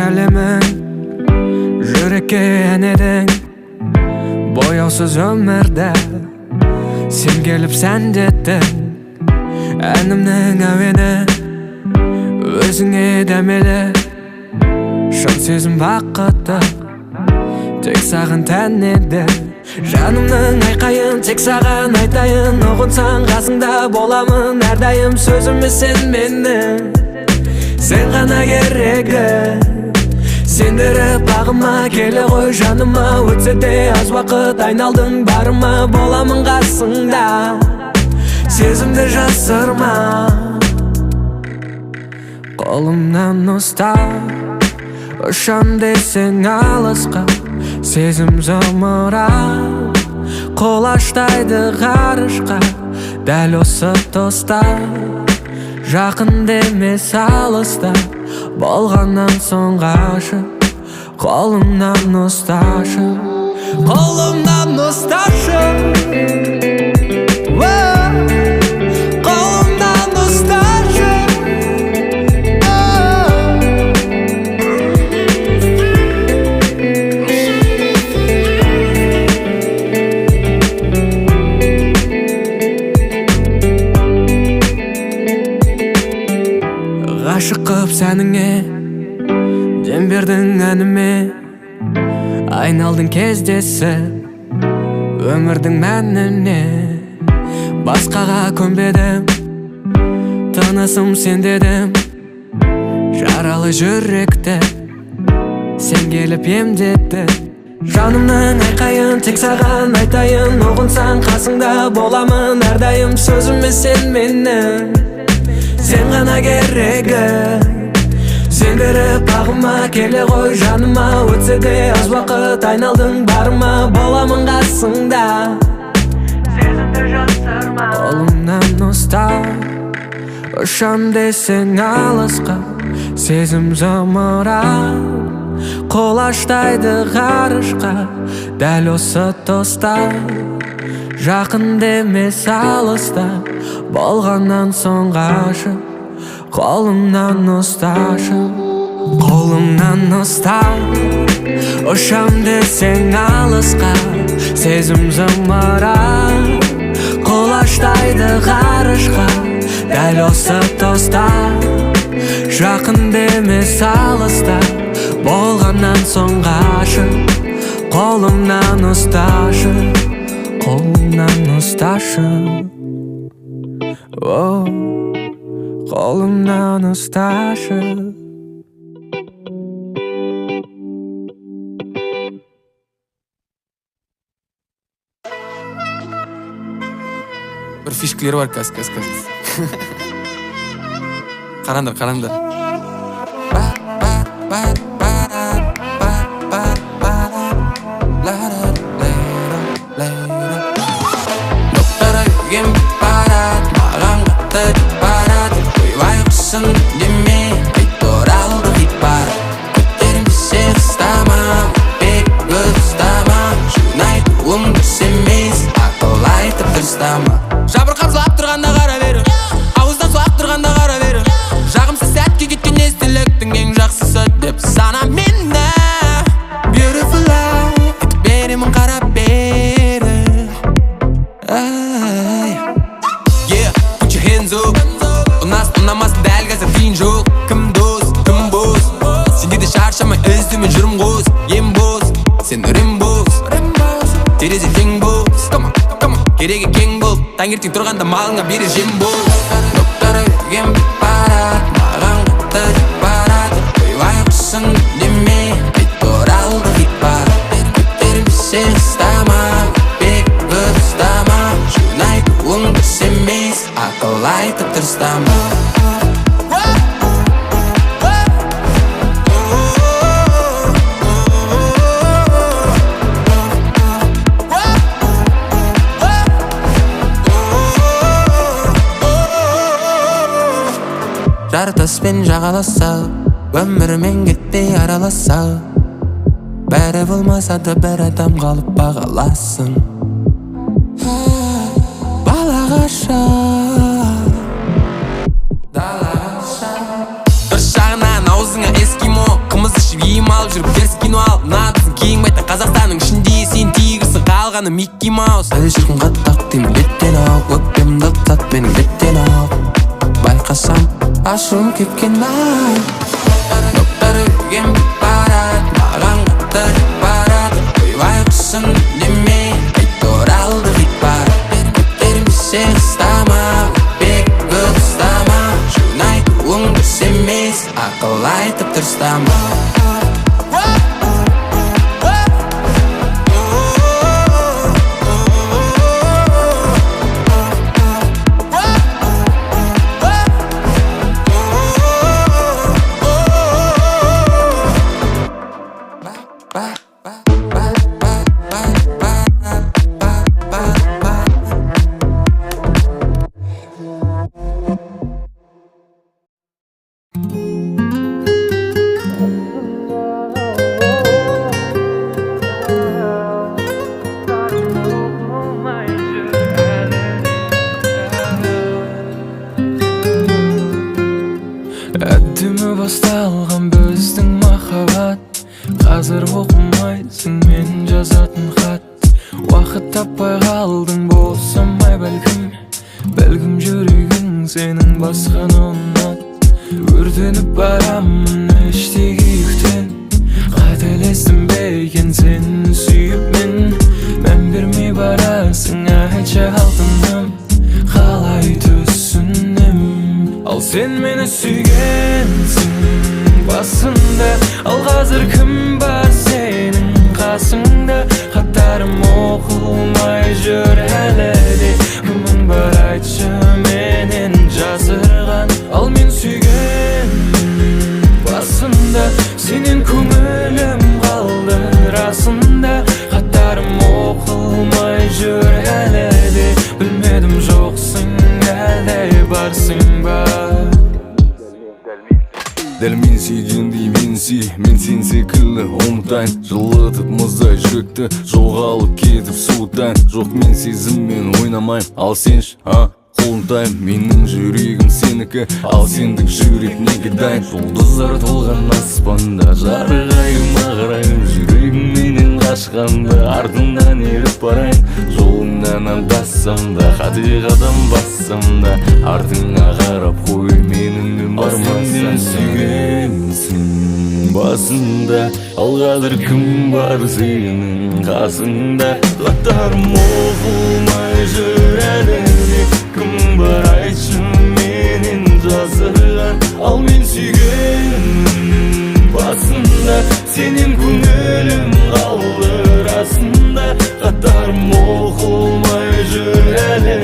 Әлемің, жүрекке ән едің. Бояусыз өмірді сен келіп сәндеттің. Әнімнің әуені өзіңе дәмелі. Шын сезім бақытты тек саған тән еді. Жанымның айқайын тек саған айтайын. Ұғынсаң қасыңда боламын әрдайым. Сөзіме сен менің, сен ғана керегі. Сендіріп бағыма келе ғой жаныма. Өтсе де аз уақыт айналдың барыма. Боламын қасыңда, сезімді жасырма. Қолымнан ұста, ұшам десең алысқа. Сезім зымырап құлаштайды ғарышқа. Дәл осы тұста жақын емес алыста. Болғаннан соң ғашық, қолымнан ұсташы. Қолымнан ұсташы. Қолымнан ұсташы. Ғашық қып сәніңе, дем бердің әніме. Айналдың кездесіп өмірдің мәніне. Басқаға көнбедім, тынысым сен дедім. Жаралы жүректі сен келіп емдедің. Жанымның айқайын тек саған айтайын. Ұғынсаң қасыңда боламын әрдайым. Сөзіме сен менің, сен ғана керегі. Сендіріп бағыма келе ғой жаныма. Өтсе де аз уақыт айналдың барыма. Боламын қасыңда, сезімді жасырма. Қолымнан ұста, ұшам десең алысқа. Сезім зымырап құлаштайды ғарышқа. Дәл осы тұста жақын емес алыста. Болғаннан соң ғашық, қолымнан ұсташы. Қолымнан ұста, ұшам десең алысқа. Сезім зымырап құлаштайды ғарышқа. Дәл осы тұста жақын емес алыста. Болғаннан соң ғашық, қолымнан ұсташы. Қолымнан ұсташы. О, қолымнан ұсташы. Бір фишкалер бар қазір, қазір, қазір. Қараңдар, қараңдар. Доктора келген барады, маған қатты барады. Ойбай құсын деме, айт оралды хит бар. Көтермесе ұстама, өкпе көз ұстама. Жөн айтуым дұрыс емес, ақыл айтып дұрыстама. Жабырқап жылап тұрғанда қара бері, ауыздан су ағып тұрғанда қара бері. Жағымсыз сәтке кеткен естеліктің ең жақсысы деп сана мені. Beautiful life, айтып беремін қарап бері. Ай. Yeah, put your hands up. Ұнасын ұнамасын дәл қазір қиын жоқ. Кім дос, кім бос? Сендерді шаршамай іздеумен жүрмін қос. Ем бос, сен Рембос. Терезе тең бос. Come on, come on. Керегі кең болып, таңертең тұрғанда малыңа бере жем бол. Доктора келген барады, маған қатты барады. Ойбай құсын деме, айт оралды хит бар. Көтермесе ұстама, өкпе көп ұстама. Жөн айтуың дұрыс емес, ақыл айтып дұрыстама. Жартаспен жағаласа, өмірмен кетпей араласа. Бәрі болмаса да бір адам қалып бағаласын. Балағаша, бір жағынан аузыңа эскимо, қымыз ішіп Алғаны Микки Маус. Әлі шіркін қатты ақ деймін беттен ау. Өкпемді тат менің беттен ау. Байқасам, ашуым кепкен ай. Доктор өлген барады, маған қатты барады. Ойбай, құсын демей, қайта оралды хит. Көтермесе ұстама, өкпе көп ұстама. Жөн айтуың дұрыс емес, ақыл айтып дұрыстама. Әдемі басталған біздің махаббат. Қазір оқымайсың мен жазатын хат. Уақыт таппай қалдың босамай бәлкім. Бәлкім жүрегің сенің басқаны ұнат. Өртеніп барамын іштей күйіктен. Қателестім бе екен сені сүйіп мен? Мән бермей барасың, айтшы, алтыным, қалай түсінем? Ал сен мені сүйгенсің басында. Ал қазір кім бар сенің қасыңда? Хаттарым оқылмай жүр әлі де. Кімің бар, айтшы, менен жасырған? Ал мен сүйгенмін басында. Сенен көңілім қалды расында. Хаттарым оқылмай жүр әлі де. Білмедім, жоқсың әлде барсың ба? Дәл мен сүйгендей мен сүй, мен сен секілді ұмытайын. Жылытып мұздай жүректі, жоғалып кетіп суытайын. Жоқ, мен сезіммен ойнамаймын, ал сен ше, а, қолынтайым. Менің жүрегім сенікі, ал сендік жүрек неге дайын? Жұлдыздар толған аспанда жарық айыма қараймын. Жүрегімменен қашқанда артыңнан еріп барайын. Жолыңнан адассам да, қате қадам бассам да, артыңа қарап қой, менімен бармасаң. Сүйгенсің басында. Ал қазір кім бар сенің қасыңда? Хаттарым оқылмай жүр әлі де. Кім бар, айтшы, менен жасырған? Ал мен сүйгенмін басында. Сенен көңілім қалды расында. Хаттарым оқылмай жүр әлі.